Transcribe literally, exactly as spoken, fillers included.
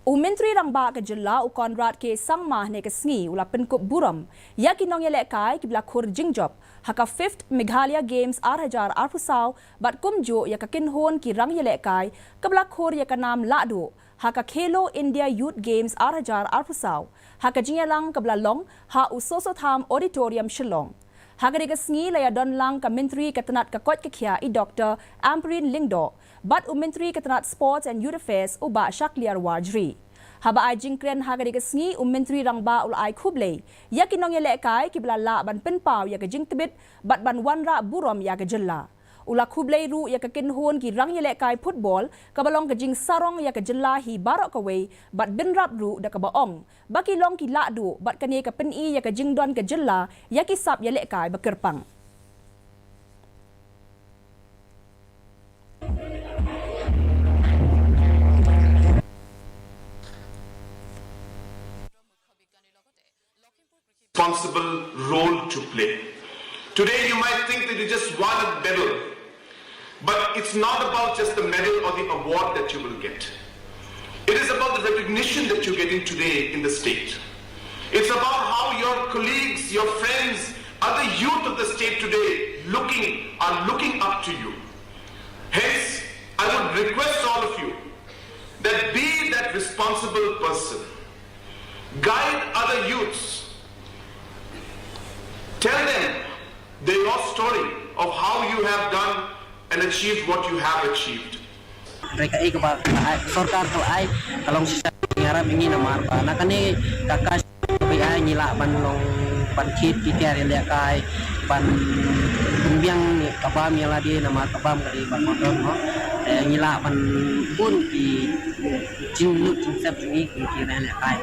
U Myntri Rangbah ka jylla u Conrad K Sangma hynne ka sngi u la pynkup burom ïa ki nongïalehkai kiba la khur jingjop ha ka fifth Meghalaya Games ar hajar arphew saw bad kumjuh ïa ka kynhun ki rangïalehkai kaba la khur ïa ka nam lahduh ha ka Khelo India Youth Games ar hajar arphew saw ha ka jingïalang kaba la long ha u Soso Tham Auditorium Shillong. Ha kane ka sngi la ïadon lang ka Myntri ka tnat ka koit ka khiah i Doctor Ampareen Lyngdoh bad u Myntri ka tnat Sports and Youth Affairs u Bah Shakliar Warjri. Haba ai jingkren ha kane ka sngi u Myntri Rangbah u la ai khublei ïa ki nongïalehkai kiba la lah ban pynpaw ïa ka jingtbit bad ban wanrah burom ïa ka jylla. U la khublei ruh ïa ka kynhun ki rangïalehkai football kaba long ka jingsarong ïa ka jylla hi baroh kawei bad bynrap ruh da kaba ong ba ki long ki lahduh bad kane ka pyni ïa ka jingdon ka jylla ïa ki sap ïalehkai ba kyrpang. Responsible role to play. Today you might think that you just won a medal, but it's not about just the medal or the award that you will get. It is about the recognition that you're getting today in the state. It's about how your colleagues, your friends, other youth of the state today looking are looking up to you. Hence, I would request all of you that be that responsible person. Guide other youths. Tell them the, your story of how you have done and achieved what you have achieved. Re ka ei kaba ka ai sorkar ka ai ka long shisha ngi arap ngi namar ba na kane ka ka ka bai ai ngi lah ban long ban khit ki tiar ïa lehkai ban pynbiang ka bam ïa lade namar ka bam ka dei ban motor mo. Ngi lah ban bun ki jinglut jingsep jong ngi ki ki lehkai.